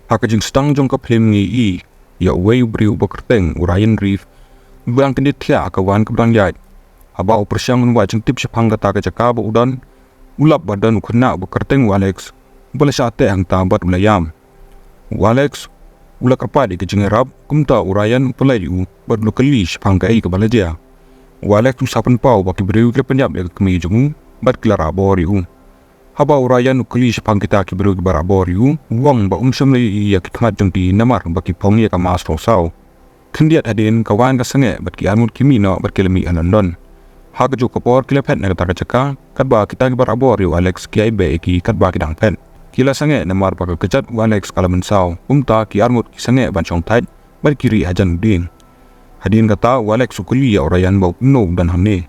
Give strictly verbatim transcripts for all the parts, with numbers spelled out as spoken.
Ha ka jingsdang jong ka phlim ngi ïohi ïa uwei u briew uba kyrteng u Ryan Reeves, uba dang kyndit thiah ha ka wan kaba dang ïaid. Haba u pyrshang un wad jingtip shaphang kata ka jaka ba u don, u lap ba don u khynnah uba kyrteng u Alex, uba la shah teh hangta bad u la ïam. U Alex u la kyrpad ïa ka jingïarap, kumta u Ryan u pynlait ïa u bad u la kylli shaphang kaei kaba la jia. U Alex u sa pynpaw ba ki briew ki la pynïap ïa ka kmie jong u bad ki la rah bor ïa u. Haba u Ryan u kylli shaphang kita ki briew kiba rah bor ïa u, u ong ba um shym la ïohi ïa ki khmat jong ki namar ba ki phong ïa ka mask rong saw. Khyndiat hadien ka wan ka sangeh bad ki arngut ki mih noh bad ki la mih ha London. Ha kajuh ka por ki la phet na kata ka jaka, katba kita kiba rah bor ïa u Alex ki ai beh ïa ki katba ki dang phet. Ki la sangeh namar ba ka kjat u Alex ka la mynsaw, kumta ki arngut ki sangeh ban shong thait bad ki rieh hajan u dieng. Hadien kata u Alex u kylli ïa u Ryan ba kumno u don hangne.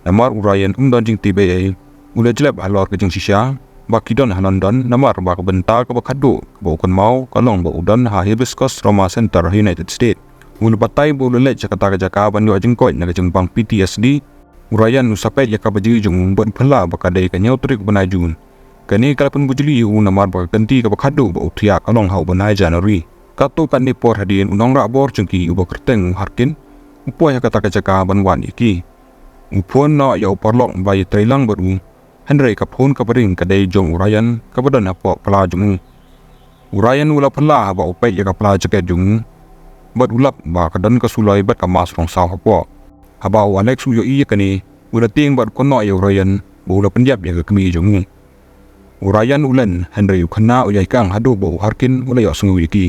Namar u Ryan um don jingtip ei ei, u la jlep halor ka jingshisha ba ki don ha London namar ba ka bynta kaba khatduh kaba u kynmaw ka long ba u don ha Hibiscus Trauma Center ha United States. U la batai ba u la leit sha kata ka jaka ban ïoh jingkoit na ka jingbang P T S D. U Ryan u sa peit ïa ka baji jong u bad u phylla ba ka dei ka hynñiew tarik u bnai June. Kane ka la pynbujli ïa u namar ba ka kynti kaba khatduh ba u thiah ka long ha u bnai January. Katto katne por hadien u nongrah bor jong ki uba kyrteng u Harkin u poi ha kata ka jaka ban wad ïa ki. U phone noh ïa u paralok ba ïatreilang bad u. Hynrei ka phone kaba ring ka dei jong u Ryan kaba don hapoh pla jong u. U Ryan u la phylla haba u peit ïa ka pla jaket jong u bad u lap ba ka don ka suloi bad ka mask rong saw hapoh. Haba u Alex u ïohi ïa kane, u la tieng bad u kynnoh ïa u Ryan ba u la pynïap ïa ka kmie jong u. U Ryan u len, hynrei u khynnah u ïaikang haduh ba u Harkin u la ïohsngew ïa ki.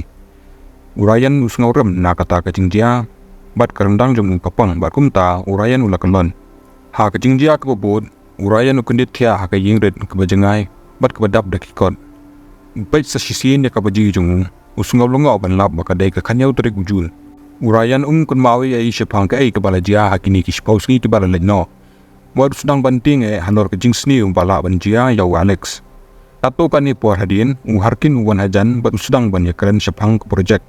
U Ryan u sngewrem na kata ka jingjia bad ka ryndang jong u ka pang bad kumta u Ryan u la kyllon. Ha ka jingjia kaba bud, u Ryan u kyndit thiah ha ka ïing rit kaba jngai bad kaba dap da ki kot. U peit sa shisien ïa ka baji jong u, u sngew lyngngoh ban lap ba ka dei ka khathynñiew tarik u Jun. U Ryan um kynmaw ei ei shaphang kaei kaba la jia ha kine ki shiphew sngi kiba la leit noh. Wat u sdang ban tieng eh halor ka jingsniew ba lah ban jia ïa u Alex. Katto katne por hadien, u Harkin u wan hajan bad u sdang ban ïakren shaphang ka projek.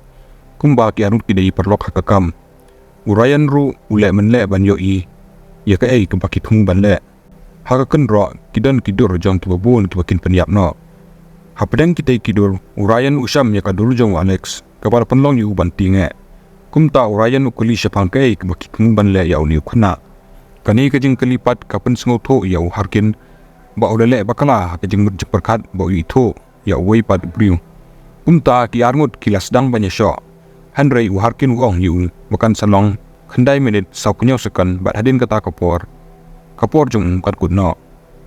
Kumba ki arngut ki dei paralok ha ka kam, u Ryan ruh u leh mynleh ban ïohi ïa kaei kaba ki thmu ban leh. Ha ka kynroh ki don ki dur jong kiba bun kiba kin pynïap noh. Hapdeng kitei ki dur, u Ryan u sham ïa ka dur jong u Alex kaba la pynlong ïa u ban tieng eh. Kumta u Ryan u kylli shaphang kaei kaba ki thmu ban leh ïa une u khynnah. Kane ka jingkylli pat ka pynsngewthuh ïa u Harkin ba u la leh bakla ha ka jingmut jingpyrkhat ba u ithuh ïa uwei pat u briew. Kumta ki arngut ki la sdang ban ïashoh. Hynrei u Harkin u ong ïa u ba kan sa long khyndai minit sawphew hynñiew second bad hadien kata ka por, ka por jong u kan kut noh.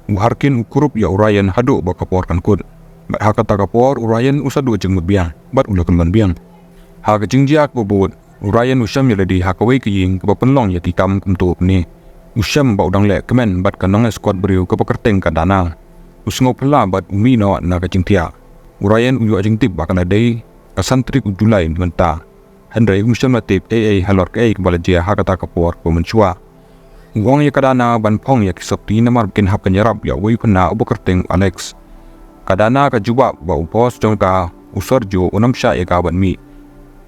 U Harkin u kurup ïa u Ryan haduh ba ka por kan kut. Bad ha kata ka por u Ryan u sa duh jingmut biang bad u la kyllon biang. Ha ka jingjia kaba bud, u Ryan u shem ïalade ha kawei ka ïing kaba pynlong ïa ki kam kumto kumne. U shem ba u dang leh kmen bad ka nong escort briew kaba kyrteng ka Dana. U sngewphylla bad u mih noh na ka jingthiah. U Ryan u ïoh jingtip ba ka la dei ka san tarik u July mynta. Hynrei um shym la tip ei ei halor kaei kaba la jia ha kata ka por ba mynshuwa. U ong ïa ka Dana ban phong ïa ki sopti namar ba kin hap kan ïarap ïa uwei u khynnah uba kyrteng u Alex. Ka Dana ka jubab ba u boss jong ka, u Sergio, un ym shah ïa ka ban mih.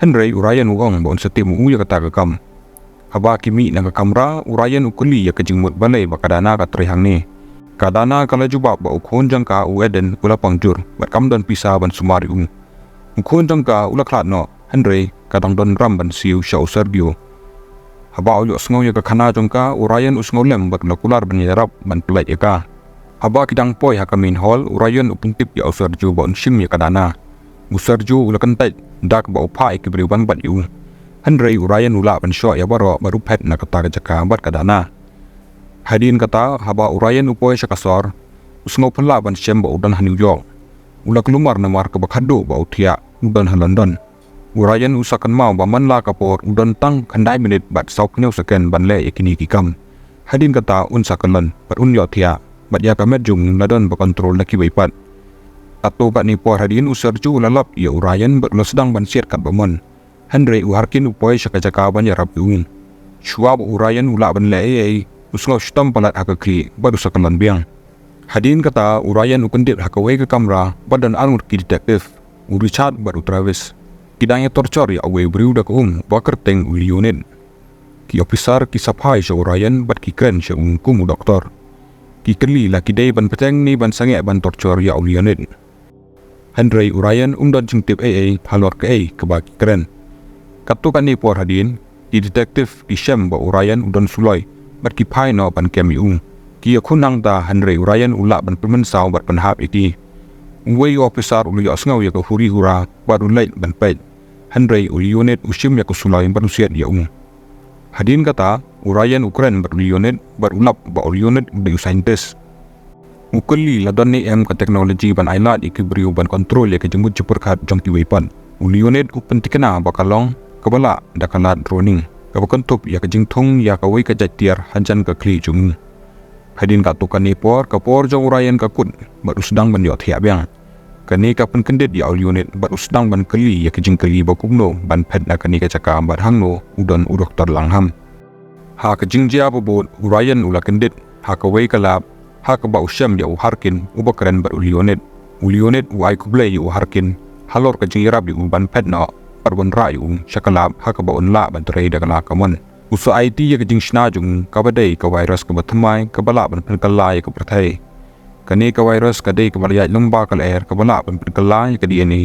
Hynrei u Ryan u ong ba un sa tip ma u ïa kata ka kam. Haba ki mih na ka kamra, u Ryan u kylli ïa ka jingmut balei ba ka Dana ka trei hangne. Ka Dana ka la jubab ba u khun jong ka, u Eden, u la pang jur bad kam don pisa ban sumar ïa u. U khun jong ka u la khlad noh, hynrei ka dang don ram ban siew sha u Sergio. Haba u ïohsngew ïa ka khana jong ka, u Ryan u sngewlem bad u la kular ban ïarap ban pyllait ïa ka. Haba ki dang poi ha ka main hall, u Ryan u pyntip ïa u Sergio ba un shim ïa ka Dana. U Sergio u la kyntait da kaba u phah ïa ki briew ban bat ïa u. Hynrei u Ryan u lah ban shoh ïa baroh bad u phet na kata ka jaka bad ka Dana. Hadien kata, haba u Ryan u poi sha ka sor, u sngewphylla ban shem ba u don ha New York. U la kulmar namar kaba khadduh ba u thiah u don ha London. U Ryan u sa kynmaw ba man la ka por u don tang khyndai minit bad sawphew hynñiew second ban leh ïa kine ki kam. Hadien kata un sa kyllon bad un ïohthiah bad ïa ka met jong u la don ba kontrol na kiwei pat. Katto katne por hadien u Sergio u la lap ïa u Ryan bad u la sdang ban siat katba mon. Hynrei u Harkin u poi sha ka jaka ban ïarap ïa u. Shuwa ba u Ryan u lah ban leh ei ei, u sngew shitom palat ha ka khlieh bad u sa kyllon biang. Hadien kata u Ryan u kyndit ha kawei ka kamra ba don arngut ki detective, u Richard bad u Travis. Ki dang ïa torture ïa uwei u briew da ka um ba kyrteng u Leonid. Ki ophisar ki sa phai sha u Ryan bad ki kren sha u kum u doktor. Ki kylli la ki dei ban bteng ne ban sangeh ban torture ïa u Leonid. Hynrei u Ryan um don jingtip ei ei halor kaei kaba ki kren. Katto katne por hadien, ki detective ki shem ba u Ryan u don suloi bad ki phai noh ban kem ïa u. Ki ïakhun hangta hynrei u Ryan u lah ban pynmynsaw bad pynhap ïa ki. Uwei u ophisar u la ïohsngew ïa ka huri hura bad u leit ban peit. Hynrei u Leonid u shim ïa ka suloi bad u siat ïa u. Hadien kata, u Ryan u kren bad u Leonid bad u lap ba u Leonid u dei u scientist. U kylli la don ne em ka technology ban ailad ïa ki briew ban control ïa ka jingmut jingpyrkhat jong kiwei pat. U Leonid u pyntikna ba ka long kaba lah da ka lad droning, kaba kynthup ïa ka jingthung ïa kawei ka jait tiar hajan ka khlieh jong u. Hadien katto katne por, ka por jong u Ryan ka kut bad u sdang ban ïohthiah biang. Kane ka pynkyndit ïa u Leonid bad u sdang ban kylli ïa ka jingkylli ba kumno ban phet na kane ka jaka bad hangno u don u Doktor Langham. Ha ka jingjia ba bud, u Ryan u la kyndit ha kawei ka lab ha kaba u shem ïa u Harkin uba kren bad u Leonid. U Leonid u ai khublei ïa u Harkin halor ka jingïarap ïa u ban phet noh bad wanrah ïa u sha ka lab ha kaba un lah ban trei da ka la ka mon. U sa aiti ïa ka jingshna jong u kaba dei ka virus kaba thymmai kaba lah ban pynkylla ïa ka pyrthei. Kane ka virus ka dei kaba la ïaid lyngba ka lyer kaba lah ban pynkylla ïa ka D N A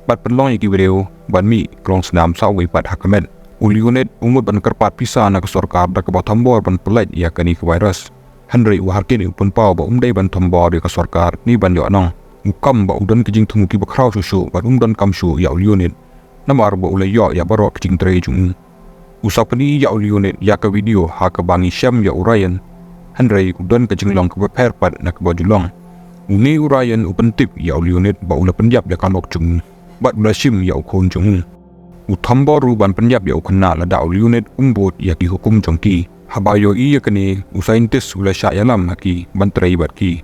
bad pynlong ïa ki briew ban mih klong snam sa uwei pat ha ka met. U Leonid u mut ban kyrpad pisa na ka sorkar da kaba thombor ban pyllait ïa kane ka virus. Hynrei u Harkin u pynpaw ba um dei ban thombor ïa ka sorkar ne ban ïoh nong. U kam ba u don ka jingthmu kiba khraw shuh shuh bad um donkam shuh ïa u Leonid. Namar ba u la ïoh ïa baroh ka jingtrei jong u. U sa pyni ïa u Leonid ïa ka video ha kaba ngi shem ïa u Ryan. Hynrei u don ka jinglong kaba pher pat na kaba ju long. Une u Ryan u pyntip ïa u Leonid ba u la pynïap ïa ka lok jong u bad u la shim ïa u khun jong u. U thombor ruh ban pynïap ïa u khynnah lada u Leonid um bud ïa ki hukum jong ki. Haba ïohi ïa kane, u scientist u la shah ïalam ha ki ban trei bad ki.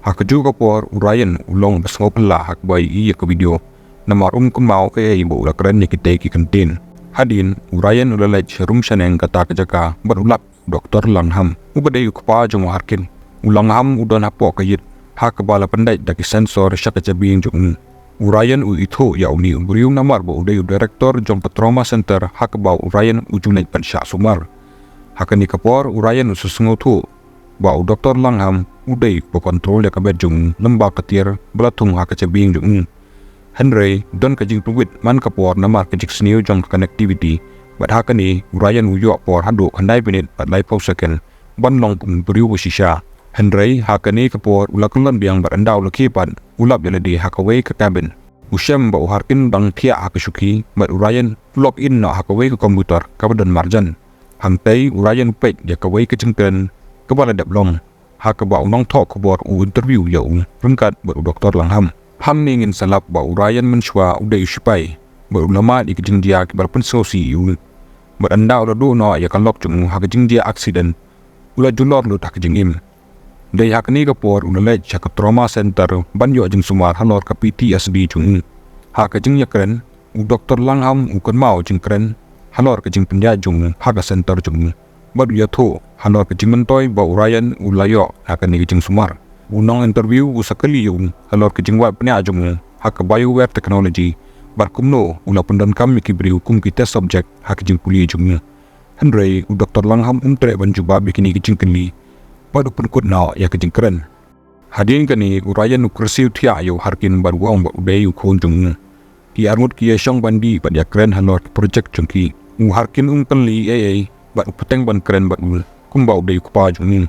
Ha kajuh ka por u Ryan u long ba sngewphylla ha kaba ïohi ïa ka video. Namar um kynmaw ei ei ba u la kren ïa kitei ki kyntien. Hadien, u Ryan u la leit sha rum shaneng kata ka jaka bad u lap Doktor Langham, uba dei u kpa jong u Harkin. U Langham u don hapoh ka ïit ha kaba la pyndait da ki sensor sha ka jabieng jong u. U Ryan u ithuh ïa une u briew namar ba u dei u director jong ka trauma center ha kaba u Ryan u ju leit ban shah sumar. Ha kane ka por u Ryan u sa sngewthuh ba u Doktor Langham u dei uba control ïa ka bed jong u lyngba ka tiar ba la thung ha ka jabieng jong u. Hynrei don ka jingpynwit man ka por namar ka jingsniew jong ka connectivity. Bad ha kane u Ryan u ïoh por haduh khyndai minit bad laiphew second ban long kum u briew ba shisha. Hynrei ha kane ka por u la kyllon biang bad ynda u la khie pat u lap ïa lade ha kawei ka cabin. U shem ba u Harkin u dang thiah ha ka shuki bad u Ryan u log in noh ha kawei ka computer kaba don marjan. Hangtei u Ryan u peit ïa kawei ka jingkren kaba la dep long ha kaba u nongthoh khubor u interview ïa u ryngkat bad u Doktor Langham. Hangne ngin sa lap ba u Ryan mynshuwa u dei u shipai bad u la mad ïa ka jingjia kiba la pynsngewsih ïa u. Bad ynda u la duh noh ïa ka lok jong u ha ka jingjia accident, u la julor lut ha ka jingim. Dei ha kane ka por u la leit sha ka trauma center ban ïoh jingsumar halor ka P T S D jong u. Ha ka jingïakren, u Doktor Langham u kynmaw jingkren halor ka jingpynïaid jong u ha ka center jong u. Bad u ïathuh halor ka jingmyntoi ba u Ryan u la ïoh ha kane ka jingsumar. U nong interview u sa kylli ïa u halor ka jingwad pynïaid jong u ha ka bioware technology bad kumno u la pyndonkam ïa ki briew kum ki test subject ha ka jingpule jong u. Hynrei u Doktor Langham um treh ban jubab ïa kine ki jingkylli bad u pynkut noh ïa ka jingkren. Hadien kane u Ryan u kyrsiew thiah ïa u Harkin bad u ong ba u dei u khun jong u. Ki arngut ki ïashong ban dih bad ïakren halor ki projek jong ki. U Harkin um kylli ei ei bad u bteng ban kren bad u kumba u dei u kpa jong u.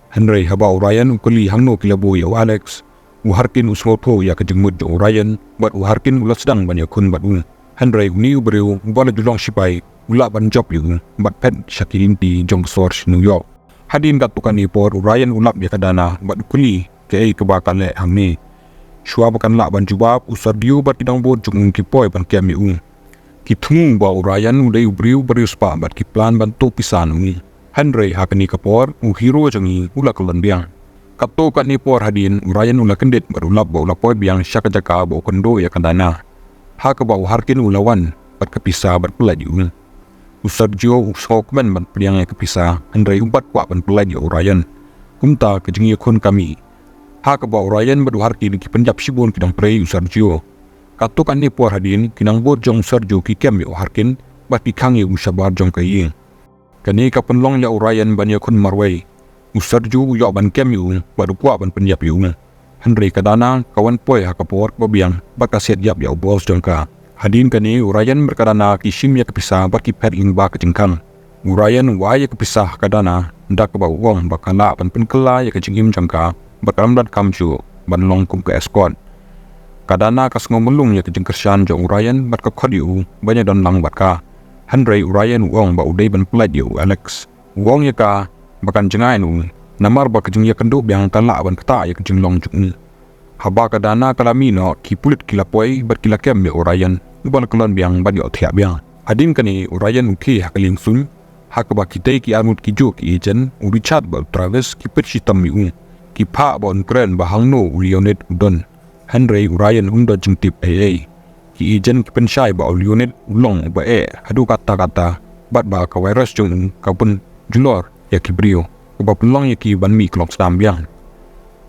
Hynrei haba u Ryan u kylli hangno ki la buh ïa u Alex, u Harkin u sngewthuh ïa ka jingmut jong u Ryan bad u Harkin u la sdang ban ïakhun bad u. Hynrei une u briew uba la ju long shipai u lah ban jop ïa u bad phet sha ki lynti jong ka sor sha New York. Hadien katto katne por u Ryan u lap ïa ka dana bad u kylli kaei kaba ka leh hangne. Shuwa ba kan lah ban jubab, u Sergio bad ki nongbud jong u ki poi ban kem ïa u. Ki thmu ba u Ryan u dei u briew ba riewspah bad ki plan ban tuh pisa na u. Hynrei ha kane ka por u hero jong ngi u la kyllon biang. Katto katne por hadien u Ryan u la kyndit bad u lap ba u la poi biang sha ka jaka ba u kynduh ïa ka dana. Ha kaba u Harkin u la wan bad ka pisa bad pyllait ïa u. U Sergio u sngewkmen ban pdiang ïa ka pisa, hynrei um pat kwah ban pyllait ïa u Ryan. Kumta ka jingïakhun ka mih. Ha kaba u Ryan bad u Harkin ki pynïap shibun ki nongtrei u Sergio. Katto katne por hadien ki nongbud jong u Sergio ki kem ïa u Harkin bad ki khang ïa u shabar jong ka ïing. Kane ka pynlong ïa u Ryan ban ïakhun marwei. U Sergio u ïoh ban kem ïa u bad u kwah ban pynïap ïa u. Hynrei ka Dana ka wan poi ha ka por kaba biang bad ka siat ïap ïa u boss jong ka. Hadien kane u Ryan bad ka Dana ki shim ïa ka pisa bad ki phet lyngba ka jingkhang. U Ryan u ai ïa ka pisa ha ka Dana da kaba u ong ba ka lah ban pynkylla ïa ka jingim jong ka bad ka lam donkam shuh ban long kum ka escort. Ka Dana ka sngew mlung ïa ka jingkyrshan jong u Ryan bad ka khot ïa u ban ïadon lang bad ka. Hynrei u Ryan u ong ba u dei ban pyllait ïa u Alex. U ong ïa ka ba kan jngai noh namar ba ka jingïakynduh biang ka lah ban ktah ïa ka jinglong jong u. Haba ka Dana ka la mih noh, ki pulit ki la poi bad ki la kem ïa u Ryan uba la kyllon biang bad ïohthiah biang. Hadien kane u Ryan u khie ha ka liengsuiñ ha kaba kitei ki arngut ki juh ki agent, u Richard bad u Travis ki peit shitom ïa u. Ki phah ba un kren ba hangno u Leonid u don. Hynrei u Ryan um don jingtip ei ei. Ki agent ki pynshai ba u Leonid u long uba eh haduh katta katta bad ba ka virus jong u ka pynjulor ïa ki briew, kaba pynlong ïa ki ban mih klong snam biang.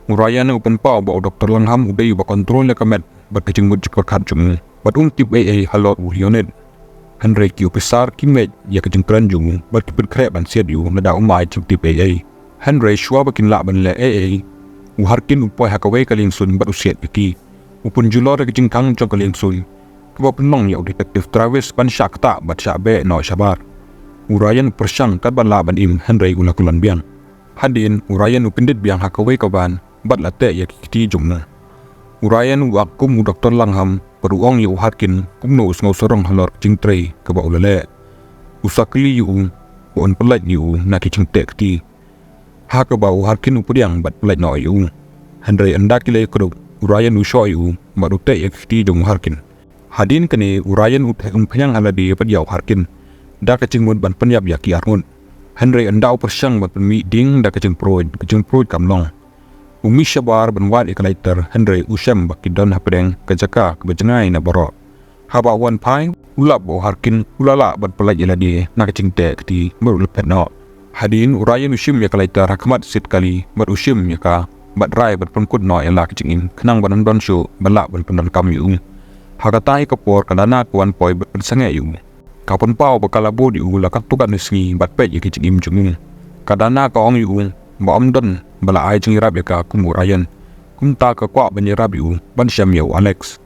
U Ryan u pynpaw ba u Doktor Langham u dei uba kontrol ïa ka met bad ka jingmut jingpyrkhat jong u bad um tip ei ei halor u Leonid. Hynrei ki ophisar ki mih ïa ka jingkren jong u bad ki pynkhreh ban siat ïa u lada um ai jingtip ei ei. Hynrei shuwa ba kin lah ban leh ei ei, u Harkin u poi ha kawei ka liengsuiñ bad u siat ïa ki. U pynjulor ïa ka jingkhang jong ka liengsuiñ, kaba pynlong ïa u Detective Travis ban shah ktah bad shah beh noh shabar. U Ryan u pyrshang katba lah ban im hynrei u la kyllon biang. Hadien u Ryan u kyndit biang ha kawei ka van bad la teh ïa ki kti jong u. U Ryan u act kum u Doktor Langham bad u ong ïa u Harkin kumno u sngew sarong halor ka jingtrei kaba u la leh. U sa kylli ïa u ba un pyllait ïa u na ki jingteh kti. Ha kaba u Harkin u pdiang bad pyllait noh ïa u. Hynrei ynda ki la ïakdup, u Ryan u shoh ïa u bad u teh ïa ki kti jong u Harkin. Hadien kane u Ryan u theh umphniang ha lade bad ïa u Harkin da ka jingmut ban pynïap ïa ki arngut. Hynrei ynda u pyrshang ban pynmih ding da ka jingpruid, ka jingpruid kam long. U mih shabar ban wad ïa ka lighter hynrei u shem ba ki don hapdeng ka jaka kaba jngai na baroh. Haba u wan phai, u lap ba u Harkin u la lah ban pyllait ïa lade na ka jingteh kti bad u la phet noh. Hadien u Ryan u shim ïa ka lighter ha khmat seat kali bad u shim ïa ka bad rai ban pynkut noh ïa la ka jingim khnang ban ym don shuh ba lah ban pyndonkam ïa u. Ha kata hi ka por ka Dana ka wan poi bad pynsangeh ïa u. Ka pynpaw ba ka la bud ïa u la katto katne sngi bad peit ïa ka jingim jong u. Ka Dana ka ong ïa u ba ym don ba la ai jingïarap ïa ka kum u Ryan. Kumta ka kwah ban ïarap ïa u ban shem ïa u Alex.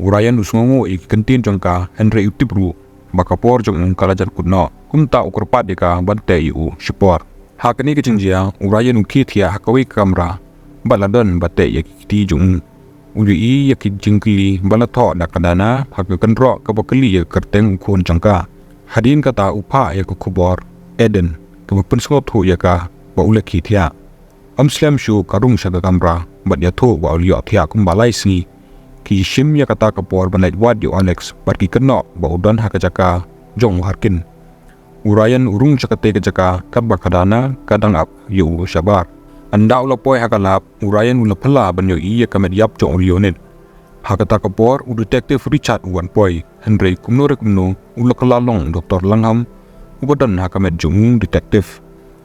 U Ryan u sngewnguh ïa ki kyntien jong ka hynrei u tip ruh ba ka por jong u ka la jan kut noh. Kumta u kyrpad ïa ka ban teh ïa u shipor. Ha kane ka jingjia u Ryan u khie thiah ha kawei ka kamra bad la don ba teh ïa ki kti jong u. U ïohi ïa ki jingkylli ba la thoh da ka Dana ha ka kynroh kaba kylli ïa ka kyrteng u khun jong ka. Hadien kata u phah ïa ka khubor Eden kaba pynsngewthuh ïa ka ba u la khie thiah. Ym slem shuh ka rung sha ka kamra bad ïathuh ba u la ïohthiah kumba lai sngi. Ki shim ïa kata ka por ban leit wad ïa u Alex bad ki kynnoh ba u don ha ka jaka jong u Harkin. U Ryan u rung sha katei ka jaka katba ka Dana ka dang ap ïa u shabar. Ynda u la poi ha ka lab, u Ryan u la phylla ban ïohi ïa ka met ïap jong u Leonid. Ha kata ka por u Detective Richard u wan poi, hynrei kumno re kumno u la kylla long u Doktor Langham uba don ha ka met jong u Detective.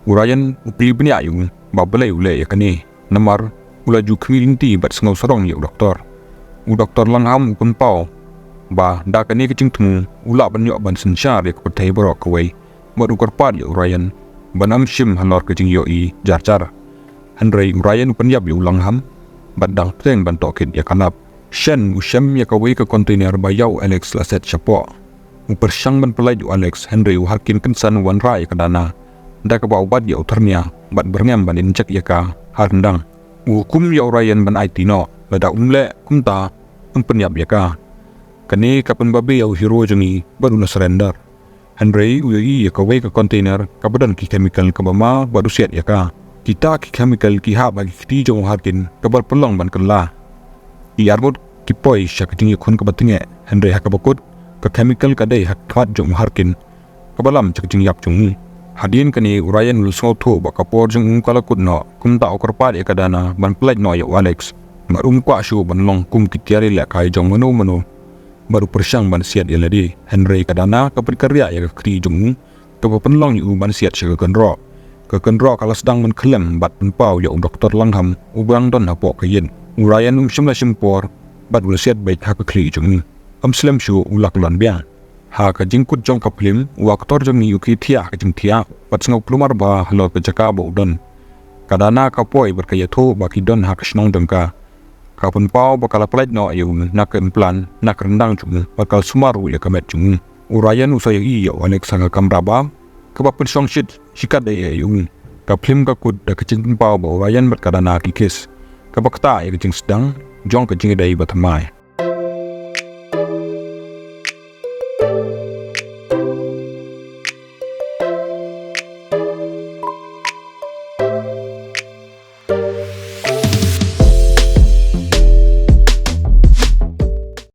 U Ryan u kylli bniah ïa u ba balei u leh ïa kane. Namar u la ju khmih lynti bad sngew sarong ïa u doktor. U Doktor Langham u pynpaw ba da kane ka jingthmu u lah ban ïoh ban synshar ïa ka pyrthei baroh kawei bad u kyrpad ïa u Ryan ban ym shim halor ka jingïohi jar jar. Hynrei u Ryan u pynïap ïa u Langham bad dang pyrshang ban tohkit ïa ka lab. Shen u shem ïa kawei ka container ba ïa u Alex la set shapoh. U pyrshang ban pyllait ïa u Alex hynrei u Harkin kynsan u wanrah ïa ka Dana da kaba u bat ïa u thyrnia bad byrngem ban injek ïa ka ha ryndang. U hukum ïa u Ryan ban aiti noh, lada um leh kumta yn pynïap ïa ka. Kane ka pynbabe ïa u hero jong ngi bad u la surrender. Hynrei u ïohi ïa kawei ka container kaba don ki chemical kaba ma bad u siat ïa ka. Kita ki chemical ki hap ha ki kti jong u Harkin kaba pynlong ban kylla. Ki arngut ki poi sha ka jingïakhun kaba tyngeh hynrei ha kaba kut ka chemical ka dei ha khmat jong u Harkin kaba lam sha ka jingïap jong u. Hadien kane u Ryan u la sngewthuh ba ka por jong u ka la kut noh, kumta u kyrpad ïa ka Dana ban pyllait noh ïa u Alex. Bad um kwah shuh ban long kum ki tiar ïalehkai jong mano mano. Bad u pyrshang ban siat ïa lade hynrei ka Dana ka pynkynriah ïa ka kti jong u kaba pynlong ïa u ban siat sha ka kynroh. Ka kynroh ka la sdang ban khyllem bad pynpaw ïa u Doktor Langham uba dang don hapoh ka ïit. U Ryan um shym la shim por bad u la siat beit ha ka khlieh jong u. Ym slem shuh u la kyllon biang. Ha ka jingkut jong ka phlim, u aktor jong ngi u khie thiah ha ka jingthiah bad sngew kulmar bha halor ka jaka ba u don. Ka Dana ka poi bad ka ïathuh ba ki don ha ka shnong jong ka. ka pynpaw ba ka la pynlait noh ïa u na ka implant na ka ryndang jong u bad ka la sumar ruh ïa ka met jong u. U Ryan u sa ïohi ïa u Alex ha ka kamra bar kaba pynshong shit shikatdei ïa u. Ka phlim ka kut da ka jingpynpaw ba u Ryan bad ka Dana ki kiss, kaba ktah ïa ka jingsdang jong ka jingïadei ba thymmai.